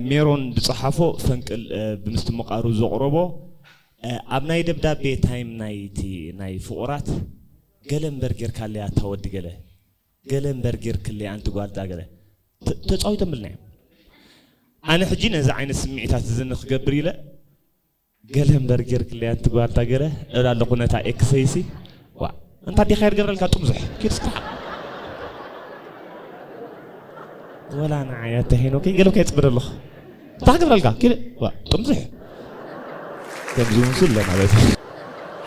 ሜሮን ዝጸሓፎ ፈንቅል ብምስትምቓሩ ዘቕረቦ ኣብ ናይ ደብዳቤ ታይም ናይቲ ናይ ፍቑራት ገለ እምበር ጌርካለይ ኣታ ወዲ ገለ ገለ እምበር ጌርክለይ ኣንቲ ጓል እታ ገለ ተጻዊቶምልና እዮም። ኣነ ሕጂ ነዚ ዓይነት ስምዒታት እዚ ንክገብር ኢለ ገለ እምበር ጌርክለይ ኣንቲ ጓል እታ ገለ እብል ኣለኹ ነታ ኤክሰይሲ ዋ እንታ ዲኻ ይርገረልካ ጥምዙሕ ኪድ ስራሕ ወላ ንዓይ ኣታ ሄኖከይ ገለብካ ይጽብር ኣለኹ እንታይ ክገብረልካ ኪድ ዋ ጥምዙሕ ከምዚ እውን ስለ ማለት እዩ።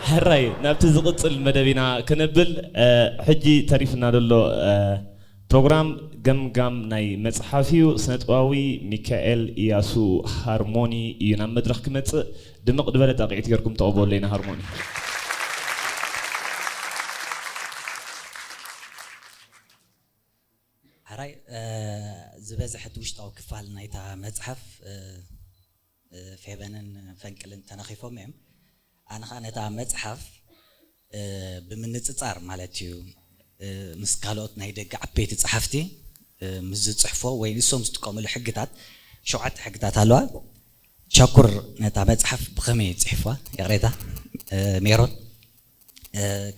ሕራይ ናብቲ ዝቕጽል መደብ ኢና ክነብል ሕጂ ተሪፍና ዘሎ ፕሮግራም ገምጋም ናይ መጽሓፍ እዩ። ስነጥበባዊ ሚካኤል ኢያሱ ሃርሞኒ እዩ ናብ መድረኽ ክመጽእ። ድምቕ ዝበለ ጣቕዒት ጌርኩም ተቐበሉለይ ንሃርሞኒ። ሕራይ ዝበዝሐ እቲ ውሽጣዊ ክፋል ናይታ መጽሓፍ ፌበንን ፈንቅልን ተነኺፎም እዮም። ኣነ ኸዓ ነታ መጽሓፍ ብምንጽጻር ማለት እዩ ምስ ካልኦት ናይ ደገ ዓበይቲ ጸሓፍቲ ምስ ዝጽሕፎ ወይ ንሶም ዝጥቀምሉ ሕግታት ሸውዓተ ሕግታት ኣለዋ። ቻኩር ነታ መጽሓፍ ብኸመይ ጽሒፍዋ ይቕሬታ ሜሮን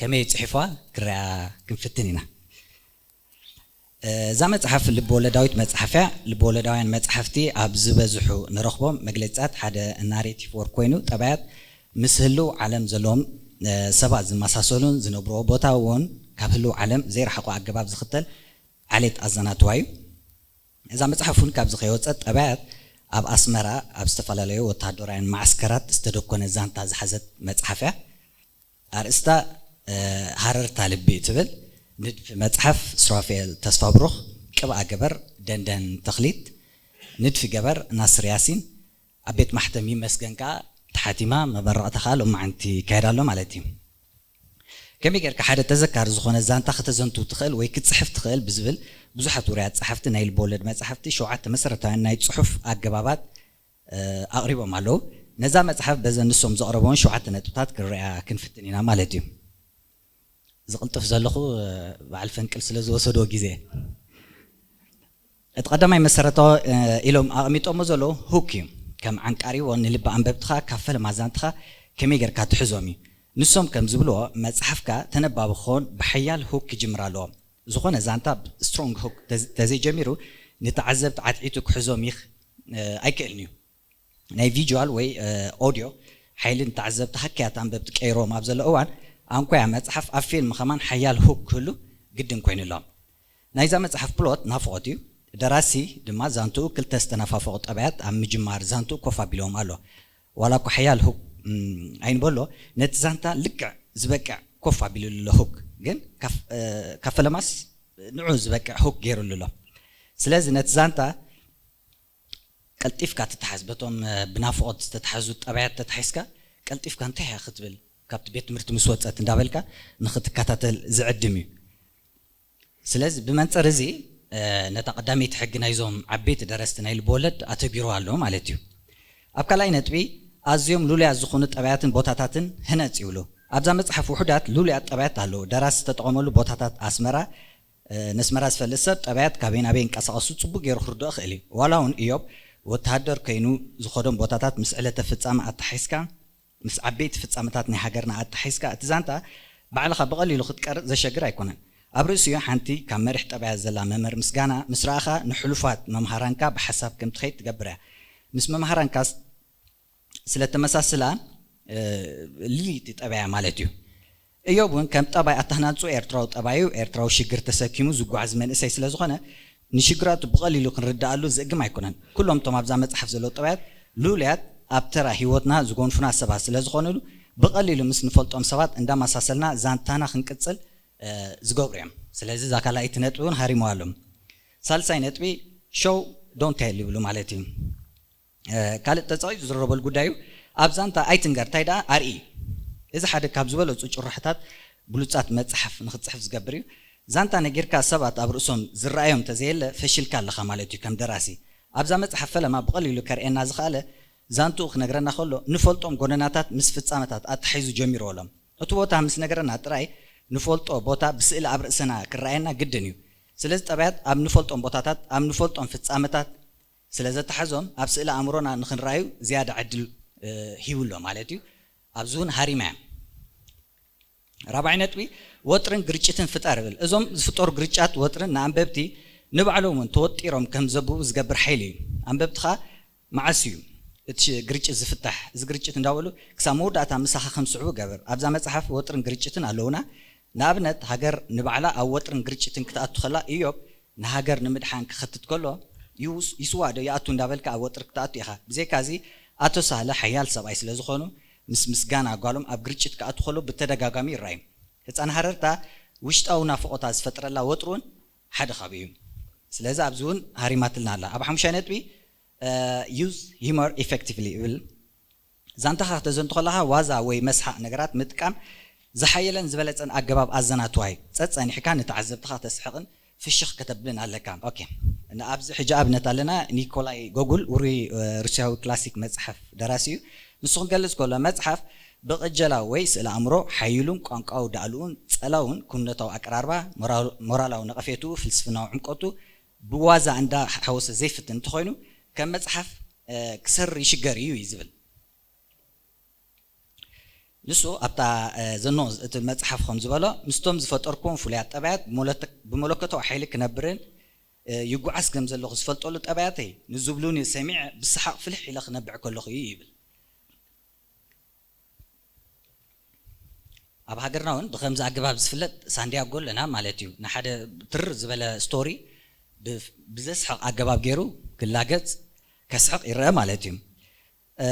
ከመይ ጽሒፍዋ ክረኣ ክንፍትን ኢና። እዛ መጽሓፍ ልብ-ወለዳዊት መጽሓፍ እያ። ልብ-ወለዳውያን መጻሕፍቲ ኣብ ዝበዝሑ ንረኽቦም መግለጺታት ሓደ ናሬቲቭ ወርክ ኮይኑ፣ ጠባያት ምስ ህልው ዓለም ዘለዎም ሰባት ዝመሳሰሉን ዝነብርዎ ቦታ እውን ካብ ህልው ዓለም ዘይረሓቖ ኣገባብ ዝኽተል ዓሌት ኣዘናትዋ እዩ። እዛ መጽሓፍ እውን ካብዚ ከይወጸት ጠባያት ኣብ ኣስመራ ኣብ ዝተፈላለዩ ወተሃደራውያን መዓስከራት ዝተደኮነ ዛንታ ዝሓዘት መጽሓፍ እያ። ኣርእስታ ሃረርታ ልቢ እትብል ንድፊ መጽሓፍ ሱራፌል ተስፋብሩኽ፣ ቅብኣ ገበር ደንደን ተኽሊት፣ ንድፊ ገበር ናስር ያሲን፣ ኣብ ቤት ማሕተም ይመስገን ከኣ ተሓቲማ፣ መመረቕታ ከኣ ሎማዓንቲ ይካየድ ኣሎ ማለት እዩ። ከመይ ጌርካ ሓደ ተዘካሪ ዝኾነ ዛንታ ከተዘንቱ ትኽእል ወይ ክትጽሕፍ ትኽእል ብዝብል ብዙሓት ውሩያት ጸሓፍቲ ናይ ልቦወለድ መጻሕፍቲ ሸውዓተ መሰረታውያን ናይ ጽሑፍ ኣገባባት ኣቕሪቦም ኣለዉ። ነዛ መጽሓፍ በዘን ንሶም ዘቕረብወን ሸውዓተ ነጥብታት ክንሪኣ ክንፍትን ኢና ማለት እዩ። ዝቕልጥፍ ዘለኹ በዓል ፈንቅል ስለ ዝወሰድዎ ግዜ። እቲ ቀዳማይ መሰረታዊ ኢሎም ኣቐሚጦሞ ዘለዉ ሁክ እዩ። ከም ዓንቃሪዎ ንልቢ ኣንበብትኻ ካብ ፈለማ ዛንትኻ ከመይ ጌርካ ትሕዞም እዩ። ንሶም ከም ዝብልዎ መጽሓፍካ ተነባቢ ክኸውን ብሓያል ሁክ ክጅምር ኣለዎ። ዝኾነ ዛንታ ብ strong hook ተዘይጀሚሩ ንተዓዘብቲ ዓትዒቱ ክሕዞም ይኽ ኣይክእልን እዩ። ናይ visual ወይ audio ሓይሊ ንተዓዘብቲ ሃከያት ኣንበብቲ ቀይሮም ኣብ ዘሎ እዋን ኣንኮያ መጽሓፍ ኣብ ፊልም ከማን ሓያል hook ክህሉ ግድን ኮይኑ ኣሎ። ናይዛ መጽሓፍ plot ናፍቖት እዩ። ደራሲ ድማ ዛንትኡ ክልተ ዝተነፋፈቑ ጠባያት ኣብ ምጅማር ዛንትኡ ኮፍ ኣቢልዎም ኣሎ። ዋላ እኳ ሓያል hook ኣይንበሎ ነቲ ዛንታ ልክዕ ዝበቅዕ ኮፍ ኣቢሉሉ ኣሎ hook ግን ካብ ፈለማስ ንዑ ዝበቅዕ hook ገይሩሉ ኣሎ። ስለዚ ነቲ ዛንታ ቀልጢፍካ ትተሓዝ በቶም ብናፍቖት ዝተተሓዙ ጠባያት ተታሒዝካ ቀልጢፍካ እንታይ እያ ክትብል ካብቲ ቤት ትምህርቲ ምስ ወፀት እንዳበልካ ንኽትከታተል ዝዕድም እዩ። ስለዚ ብመንፅር እዚ ነታ ቀዳመይቲ ሕጊ ናይዞም ዓበይቲ ደረስቲ ናይ ልብወለድ ኣተግቢርዋ ኣሎ ማለት እዩ። ኣብ ካልኣይ ነጥቢ ኣዝዮም ሉሉያት ዝኾኑ ጠባያትን ቦታታትን ህነፅ ይብሉ። ኣብዛ መፅሓፍ ውሑዳት ሉሉያት ጠባያት ኣለዉ። ደራሲ ዝተጠቐመሉ ቦታታት ኣስመራ፣ ነስመራ ዝፈልጥ ሰብ ጠባያት ካበይ ናበይ ይንቀሳቐሱ ፅቡቅ ገይሩ ክርድኦ ይኽእል እዩ። ዋላ እውን እዮብ ወተሃደር ኮይኑ ዝኸዶም ቦታታት ምስ ዕለተ ፍጻመ ኣተሓሒዝካ፣ ምስ ዓበይቲ ፍጻመታት ናይ ሃገርና ኣተሓሒዝካ፣ እቲ ዛንታ ባዕልኻ ብቐሊሉ ክትቀርጽ ዘሸግር ኣይኮነን። ኣብ ርእሲኡ ሓንቲ ካብ መሪሕ ጠባያት ዘላ መምህር ምስጋና ምስ ረኣኻ፣ ንሕሉፋት መምሃራንካ ብሓሳብ ከም ትኸይድ ትገብር እያ። ምስ መምሃራንካ ስ-፣ ስለ ተመሳስላ፣ እ፣ ልልይቲ ጠባያ ማለት እዩ። እዮብ እውን ከም ጠባይ ኣተሃናንጹ ኤርትራዊ ጠባዩ፣ ኤርትራዊ ሽግር ተሰኪሙ ዝጓዓዝ መንእሰይ ስለ ዝኾነ፣ ንሽግራቱ ብቐሊሉ ክንርድኣሉ ዝእግም ኣይኮነን። ኩሎም እቶም ኣብዛ መጽሓፍ ዘለዉ ጠባያት ልሉያት ኣብ ተራ ህይወትና ዝጎንፉና ሰባት ስለ ዝኾኑሉ፣ ብቐሊሉ ምስ ንፈልጦም ሰባት እንዳመሳሰልና ዛንታና ክንቅጽል፣ እ፣ ዝገብሩ እዮም። ስለዚ እዛ ካልኣይቲ ነጥቢ እውን ሃሪመዋ ኣለኹ። ሳልሳይ ነጥቢ፣ ሾው ዶንት ቴል ይብሉ ማለት እዩ። እ፣ ካልእ ተጻቒ ዝዝረበሉ ጉዳይ እዩ። ኣብ ዛንታ ኣይትንገር፣ እንታይ ደኣ ኣርኢ። እዚ ሓደ ካብ ዝበለጹ ጭርሖታት ብሉጻት መጽሓፍ ንኽትጽሕፍ ዝገብር እዩ። ዛንታ ነጊርካ ሰባት ኣብ ርእሶም ዝረኣዮም እንተዘየለ ፈሺልካ ኣለኻ ማለት እዩ ከም ደራሲ። ኣብዛ መጽሓፍ ፈለማ ብቐሊሉ ከርእየና ዝኸኣለ ዛንትኡ ክነግረና ከሎ ንፈልጦም ጎደናታት ምስ ፍጻመታት ኣተሓሒዙ ጀሚርዎ ኣሎ። እቲ ቦታ ምስ ነገረና ጥራይ ንፈልጦ ቦታ ብስእሊ ኣብ ርእስና ክረኣየና ግድን እዩ። ስለዚ ጠባያት ኣብ ንፈልጦም ቦታታት፣ ኣብ ንፈልጦም ፍጻመታት ስለ ዘተሓዞም ኣብ ስእሊ ኣእምሮና ንኽንረኣዩ ዝያዳ ዕድል፣ እ፣ ሂቡ ኣሎ ማለት እዩ። ኣብዚ እውን ሃሪማ እያ። ራብዓይ ነጥቢ፣ ወጥርን ግርጭትን ፍጠር እብል። እዞም ዝፍጠሩ ግርጫት ወጥርን ንኣንበብቲ ንባዕሎም እውን ተወጢሮም ከም ዘብቡ ዝገብር ሓይሊ እዩ። ኣንበብትኻ መዓስ እዩ እቲ ሽ-፣ ግርጭት ዝፍታሕ? እዚ ግርጭት እንዳበሉ ክሳብ መወዳእታ ምሳኻ ከም ዝስዕቡ ገበር። ኣብዛ መጽሓፍ ወጥርን ግርጭትን ኣለዉና። ንኣብነት፣ ሃገር ንባዕላ ኣብ ወጥርን ግርጭትን ክትኣቱ ከላ፣ ኢዮብ ንሃገር ንምድሓን ክኸትት ከሎ፣ ይውስ-፣ ይስዋእ ዶ ይኣቱ እንዳበልካ ኣብ ወጥሪ ክትኣቱ ኢኻ። ብዘይካዚ፣ ኣቶ ሳህለ ሓያል ሰብኣይ ስለ ዝኾኑ፣ ምስ ምስጋና ጓሎም ኣብ ግርጭት ክኣቱ ከሎ ብተደጋጋሚ ይረኣዩ። ህጻን ሃረርታ ውሽጣዊ ናፍቖታ ዝፈጥረላ ወጥሪ እውን ሓደ ካብኡ እዩ። ስለዚ ኣብዚ እውን ሃሪማትልና ኣላ። ኣብ ሓሙሻይ ነጥቢ፣ እ፣ use humor effectively ይብል። ዛንታኻ ክተዘንቱ ከለኻ ዋዛ ወይ መስሓቕ ነገራት ምጥቃም ዝሓየለን ዝበለጸን ኣገባብ ኣዘናትዋ እዩ። ጸጸኒሕካ ንተዓዘብትኻ ተስሕቕን ፍሽኽ ከተብልን ኣለካ። ኦኬ። እና ኣብዚ ሕጂ ኣብነት ኣለና፣ ኒኮላይ ጎጉል ውሩይ፣ እ፣ ሩስያዊ ክላሲክ መጽሓፍ ደራሲ እዩ። ንሱ ክገልጽ ከሎ መጽሓፍ ብቕጀላ ወይ ስእለ ኣእምሮ ሓይሉን ቋንቋዊ ዳእልኡን ጸላውን ክውንነታዊ ኣቀራርባ፣ ሞራል-፣ ሞራላዊ ነቐፌትኡ፣ ፍልስፍናዊ ዕምቆቱ ብዋዛ እንዳ ሓወሰ ዘይፍትን እንተኾይኑ ከም መጽሓፍ፣ እ፣ ክሰሪ ይሽገር እዩ እዩ ዝብል። ንሱ ኣብታ፣ እ፣ ዘኖ እቲ መጽሓፍ ከም ዝበሎ ምስቶም ዝፈጠርኩዎም ፍሉያት ጠባያት ብመለተ-፣ ብመለኮታዊ ሓይሊ ክነብርን፣ እ፣ ይጓዓዝ ከም ዘለኹ ዝፈልጠሉ ጠባያተይ ንዝብሉኒ ሰሚዐ ብሰሓቕ ፍልሕ ኢለ ክነብዕ ከለኹ እዩ ይብል። ኣብ ሃገርና እውን ብኸምዚ ኣገባብ ዝፍለጥ ሳንዲያጎ ኣለና ማለት እዩ። ንሓደ ትር ዝበለ ስቶሪ ብ-፣ ብዘስሕቕ ኣገባብ ገይሩ ክላገጽ፣ ከስሕቕ ይረአ ማለት እዩ። እ፣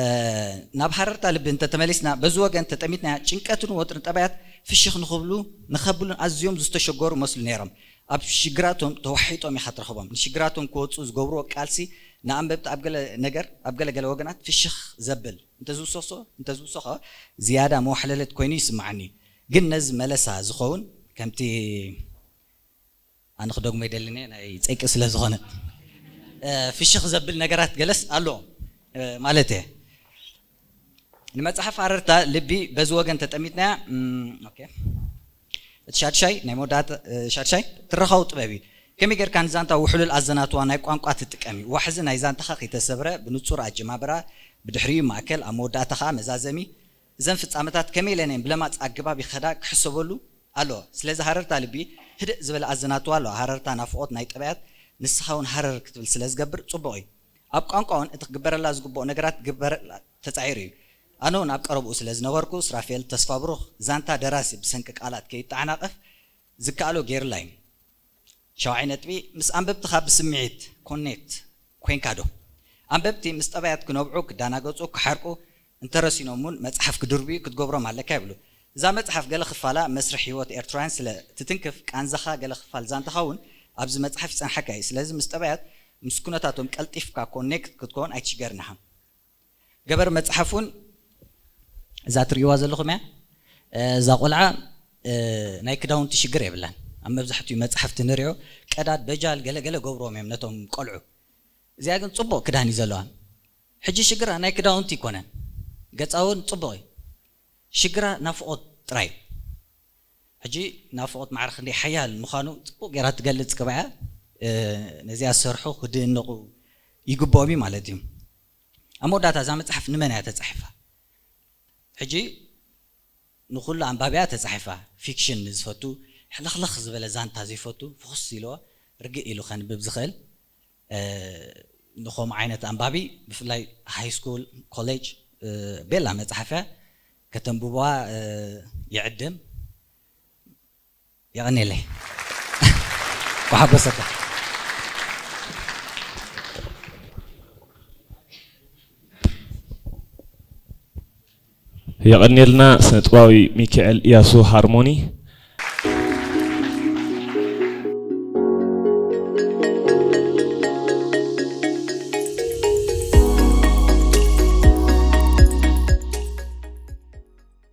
ናብ ሃረርታ ልቢ እንተተመሊስና፣ በዚ ወገን ተጠሚትና ጭንቀትን ወጥርን ጠባያት ፍሽኽ ንኽብሉ፣ ንኸብሉን ኣዝዮም ዝተሸገሩ መስሉ ነይሮም። ኣብ ሽግራቶም ተዋሒጦም ኢኻ ትረኽቦም። ንሽግራቶም ክወጹ ዝገብርዎ ቃልሲ ንኣንበብቲ ኣብ ገለ ነገር፣ ኣብ ገለ ገለ ወገናት ፍሽኽ ዘብል እንተዝውሰሶ፣ እንተዝውሰኾ ዝያዳ መዋሕለለት ኮይኑ ይስምዓኒ። ግን ነዚ መለሳ ዝኸውን ከምቲ ኣነ ክደግሞ ይደልን እየ፣ ናይ ጸይቂ ስለ ዝኾነ። እ፣ ፍሽኽ ዘብል ነገራት ገለስ ኣሎ፣ እ፣ ማለት እየ። ንመጽሓፍ ሃረርታ ልቢ በዚ ወገን ተጠሚትናያ፣ እም፣ ኦኬ። እቲ ሻድሻይ፣ ናይ መወዳእታ፣ እ፣ ሻድሻይ፣ ትረኻዊ ጥበብ እዩ። ከመይ ጌርካ ንዛንታ ውሕሉል ኣዘናትዋ ናይ ቋንቋ ትጥቀም እዩ። ዋሕዚ ናይ ዛንታኻ ከይተሰብረ፣ ብንጹር ኣጀማምራ፣ ብድሕሪኡ ማእከል፣ ኣብ መወዳእታ ኸኣ መዛዘሚ፣ እዘን ፍጻመታት ከመይ ኢለን እየን ብለማጽ ኣገባብ ይኸዳ ክሕሰበሉ ኣለዎ። ስለዚ ሃረርታ ልቢ ህድእ ዝበለ ኣዘናትዋ ኣለዎ። ሃረርታ ናፍቖት ናይ ጠባያት ንስኻ እውን ሃረር ክትብል ስለ ዝገብር ጽቡቕ እዩ። ኣብ ቋንቋ እውን እቲ ክግበረላ ዝግብኦ ነገራት ክግበረላ ተጻዒሩ እዩ። ኣነ እውን ኣብ ቀረብኡ ስለ ዝነበርኩ፣ ስራፌል ተስፋብሩኽ ዛንታ ደራሲ ብሰንኪ ቃላት ከይተዓናቐፍ ዝከኣሎ ገይሩላ እዩ። ሻውዓይ ነጥቢ፣ ምስ ኣንበብትኻ ብስምዒት ኮኔክት ኮንካ ዶ? ኣንበብቲ ምስ ጠባያት ክነብዑ፣ ክደናገጹ፣ ክሓርቁ እንተረሲኖም እውን መጽሓፍ ክድርብዩ ክትገብሮም ኣለካ ይብሉ። እዛ መጽሓፍ ገለ ክፋላ መስርሕ ህይወት ኤርትራውያን ስለ ትትንክፍ፣ ቃንዛኻ ገለ ክፋል ዛንታኻ እውን ኣብዚ መጽሓፍ ይጸንሓካ እዩ። ስለዚ ምስ ጠባያት፣ ምስ ኩነታቶም ቀልጢፍካ ኮኔክት ክትከውን ኣይትሽገርን ኢኻ። ገበር መጽሓፍ እውን እዛ ትርእይዋ ዘለኹም እያ። እ፣ እዛ ቆልዓ፣ እ፣ ናይ ክዳውንቲ ሽግር የብላን። ኣብ መብዛሕትኡ መጽሓፍቲ ንሪኦ ቀዳድ በጃል ገለ ገለ ገብርዎም እዮም ነቶም ቆልዑ። እዚኣ ግን ጽቡቕ ክዳን እዩ ዘለዋ። ሕጂ ሽግራ ናይ ክዳውንቲ ይኮነን። ገጻ እውን ጽቡቕ እዩ። ሽግራ ናፍቖት ጥራይ እዩ። ሕጂ ናፍቖት ማዕረ ክንደይ ሓያል ምዃኑ ጽቡቕ ጌራ ትገልጽ ክበያ፣ እ፣ ነዚኣ ዝሰርሑ ክድነቑ ይግብኦም እዩ ማለት እዩ። ኣብ መወዳእታ እዛ መጽሓፍ ንመን እያ ተጻሒፋ? ሕጂ ንኹሉ ኣንባቢ እያ ተጻሒፋ። ፊክሽን ንዝፈቱ፣ ሕልኽልኽ ዝበለ ዛንታ ዘይፈቱ፣ ፍኹስ ኢልዎ ርግእ ኢሉ ከንብብ ዝኽእል፣ እ፣ ንኸምኡ ዓይነት ኣንባቢ፣ ብፍላይ ሃይ ስኩል፣ ኮሌጅ፣ እ፣ ቤላ መጽሓፍ እያ። ከተንብብዋ፣ እ፣ ይዕድም። የቐንየለይ። ወሓጎሰካ። የቐንየልና ስነ ጥበባዊ ሚካኤል እያሱ ሃርሞኒ።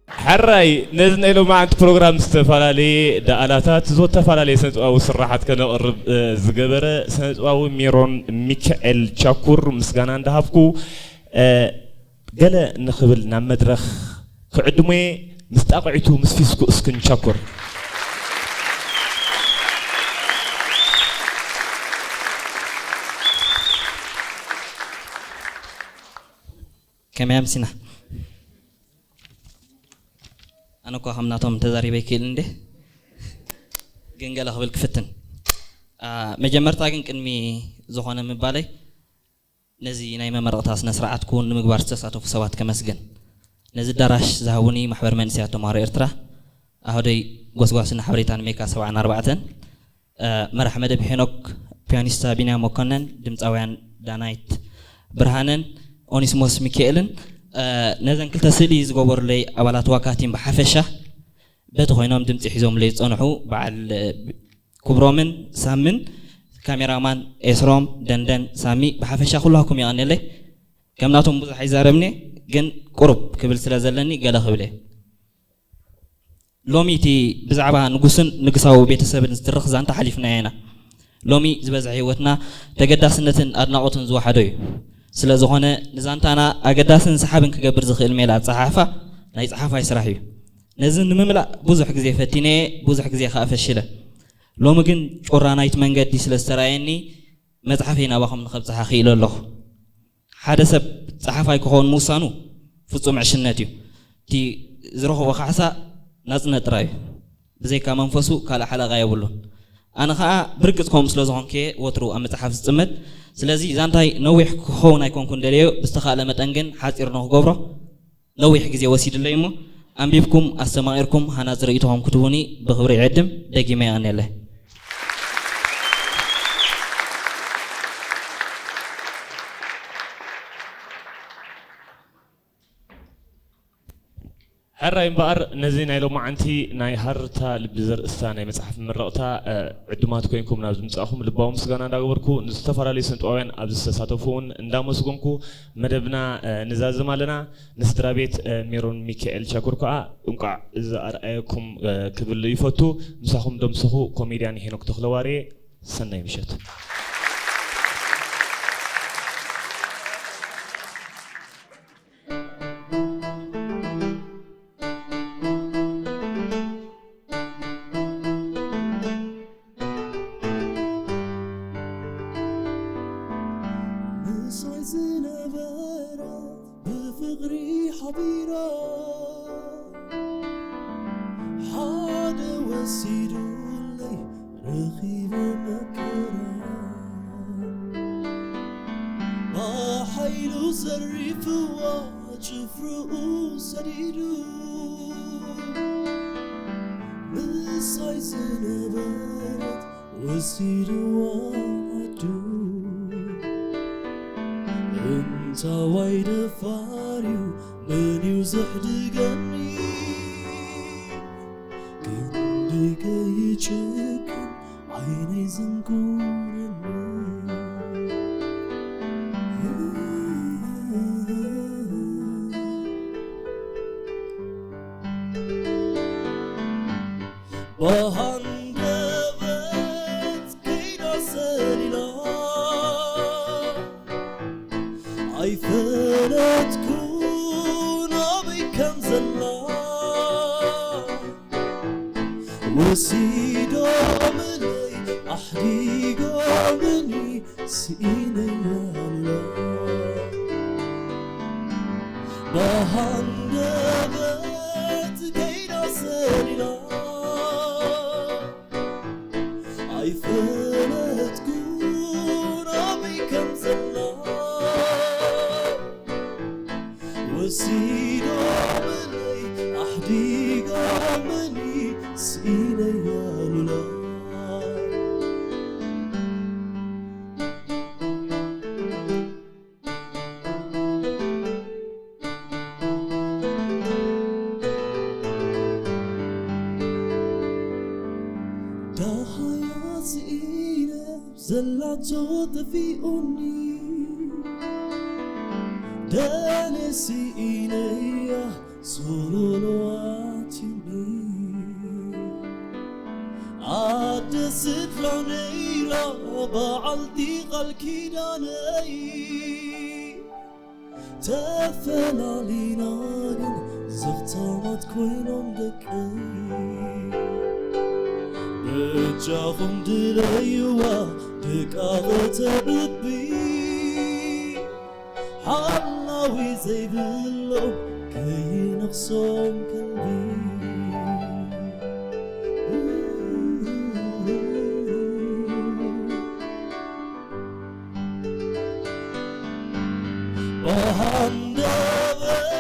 ሕራይ ነዚ ናይ ሎማዓንቲ ፕሮግራም ዝተፈላለየ ደኣላታት፣ ዝተፈላለየ ስነ ጥበባዊ ስርሓት ከነቕርብ ዝገበረ ስነ ጥበባዊ ሜሮን ሚካኤል ቻኩር ምስጋና እንዳሃብኩ፣ ገለ ንኽብል ናብ መድረኽ ክዕድሞ እየ። ምስ ጣቕዒቱ ምስ ፊስኩ እስክንቸኩር። ከመይ ኣምሲና? ኣነ እኳ ከም ናቶም ተዛሪበ ይክእል እንዴ፣ ግን ገለ ክብል ክፍትን። መጀመርታ ግን ቅድሚ ዝኾነ ምባለይ፣ ነዚ ናይ መመረቕታ ስነ ስርዓት ክውን ንምግባር ዝተሳተፉ ሰባት ከመስግን። ነዚ ኣዳራሽ ዝሃቡኒ ማሕበር መንእሰያት ተምሃሮ ኤርትራ፣ ኣህደይ ጎስጓስን ሓበሬታን ሜካ ሰብዓን ኣርባዕተን፣ መራሕ መደብ ሄኖክ፣ ፒያኒስታ ቢንያም መኮነን፣ ድምፃውያን ዳናይት ብርሃነን ኦኒስሞስ ሚካኤልን፣ ነዘን ክልተ ስእሊ ዝገበሩለይ ኣባላት ዋካ ቲም ብሓፈሻ፣ በቲ ኮይኖም ድምፂ ሒዞምለይ ዝፀንሑ በዓል ክብሮምን ሳምን፣ ካሜራማን ኤስሮም፣ ደንደን፣ ሳሚ፣ ብሓፈሻ ኩላኩም የቐንየለይ። ከም ናቶም ብዙሕ ኣይዛረብን እየ፣ ግን ቁሩብ ክብል ስለ ዘለኒ ገለ ክብል እየ። ሎሚ እቲ ብዛዕባ ንጉስን ንግሳዊ ቤተሰብን ዝትርኽ ዛንታ ሓሊፍናዮ ኢና። ሎሚ ዝበዝሐ ህይወትና ተገዳስነትን ኣድናቖትን ዝወሓዶ እዩ። ስለ ዝኾነ ንዛንታና ኣገዳስን ሰሓብን ክገብር ዝኽእል ሜላ ኣጸሓሕፋ ናይ ጸሓፋይ ስራሕ እዩ። ነዚ ንምምላእ ብዙሕ ግዜ ፈቲነ እየ፣ ብዙሕ ግዜ ከኣ ፈሺለ። ሎሚ ግን ጩራ ናይቲ መንገዲ ስለ ዝተራእየኒ መጽሓፈይ ናባኹም ንኸብጽሓ ክኢለ ኣለኹ። ሓደ ሰብ ጸሓፋይ ክኸውን ምውሳኑ ፍጹም ዕሽነት እዩ። እቲ ዝረኽቦ ካሕሳ ናጽነት ጥራይ እዩ። ብዘይካ መንፈሱ ካልእ ሓለቓ የብሉን። ኣነ ኸኣ ብርግጽ ከምኡ ስለ ዝኾንኩ እየ ወትሩ ኣብ መጽሓፍ ዝጽመድ። ስለዚ ዛንታይ ነዊሕ ክኸውን ኣይኮንኩን ደልየዮ፣ ብዝተኻእለ መጠን ግን ሓጺር ንኽገብሮ ነዊሕ ግዜ ወሲዱለይ እሞ፣ ኣንቢብኩም ኣስተማቒርኩም ሃናጺ ርእይቶኹም ክትህቡኒ ብኽብሪ ይዕድም። ደጊመ የቐንየለይ። ሕራይ እምበኣር ነዚ ናይ ሎማዓንቲ ናይ ሃርታ ልቢ ዘርእስታ ናይ መጽሓፍ ምረቕታ ዕዱማት ኮይንኩም ናብ ዝምጻእኹም ልባዊ ምስጋና እንዳገበርኩ ንዝተፈላለዩ ስነ ጥበባውያን ኣብዚ ዝተሳተፉ እውን እንዳመስገንኩ መደብና ንዛዝም ኣለና። ንስድራ ቤት ሜሮን ሚካኤል ቻኩር ከኣ እንቋዕ እዚ ኣርኣየኩም ክብል ይፈቱ። ምሳኹም ደምስኹ ኮሜድያን ሄኖክ ተኽለዋርየ። ሰናይ ምሸት። ምሳይ ዝነበረት ብፍቕሪ ሓቢራ ሓደ ወሲዱለይ ረኺበ መከራ ብሓይሉ ዘሪፍዋ ጭፍርኡ ሰዲዱ ምሳይ ዝነበረት ወሲድዋ ዓዱ። እንታዋይ ደፋር እዩ መን እዩ ዘሕድገኒ? ክንደይ ከይጭክን ዓይነይ ዘንጉረኒ። ብሃንደበት ከይዳ ሰሊላ ኣይፈለጥኩን ኣበይ ከም ዘላ ወሲዶምለይ ኣሕዲጎም ምኒ ስኢነያ ኣላ። ብሃንደበት ከይዳ ሰሊላ። ኣይፈለጥኩን ኣበይ ከም ዘላ። ወሲዶምለይ ኣሕዲጎምኒ ስኢነያ ኣሉላ። ደሃያ ስኢነ ዘላቶ ጠፊኡኒ፣ ደነ ስኢነያ ሶሎሎ ኣትዩኒ። ኣደ ስድራ ነይራ በዓልቲ ቃል ኪዳነይ፣ ተፈላሊና ግን ዘኽታማት ኮይኖም ደቀይ። በጃኹም ድለይዋ ደቃ ኸተዕቢ፣ ሓላዊ ዘይብሎም ከይነኽሶም ከልቢ። ብሃንደበት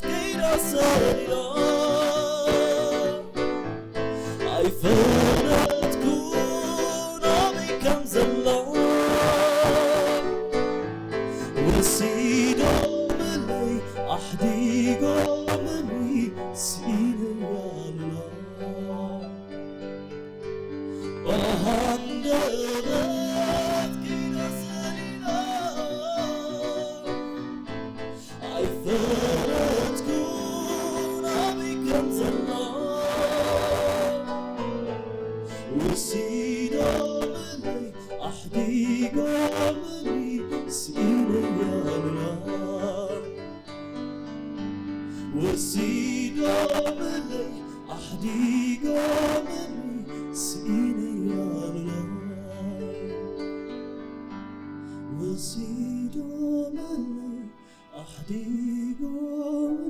ከይዳ ሰሊላ። ኣይፈለጥኩን ኣበይ ከም ዘላ። ወሲዶምለይ ኣሕዲጎምኒ ስኢነያ ኣሉላ። ብሃንደበት ከይዳ ሰሊላ። ኣይፈለጥኩን ኣበይ ከም ዘላ። ወሲዶምለይ ኣሕዲጎምኒ ስኢነያ ኣሉላ። ወሲዶምለይ ኣሕዲጎምኒ ስኢነያ ኣሉላ። ወሲዶምለይ ኣሕዲጎምኒ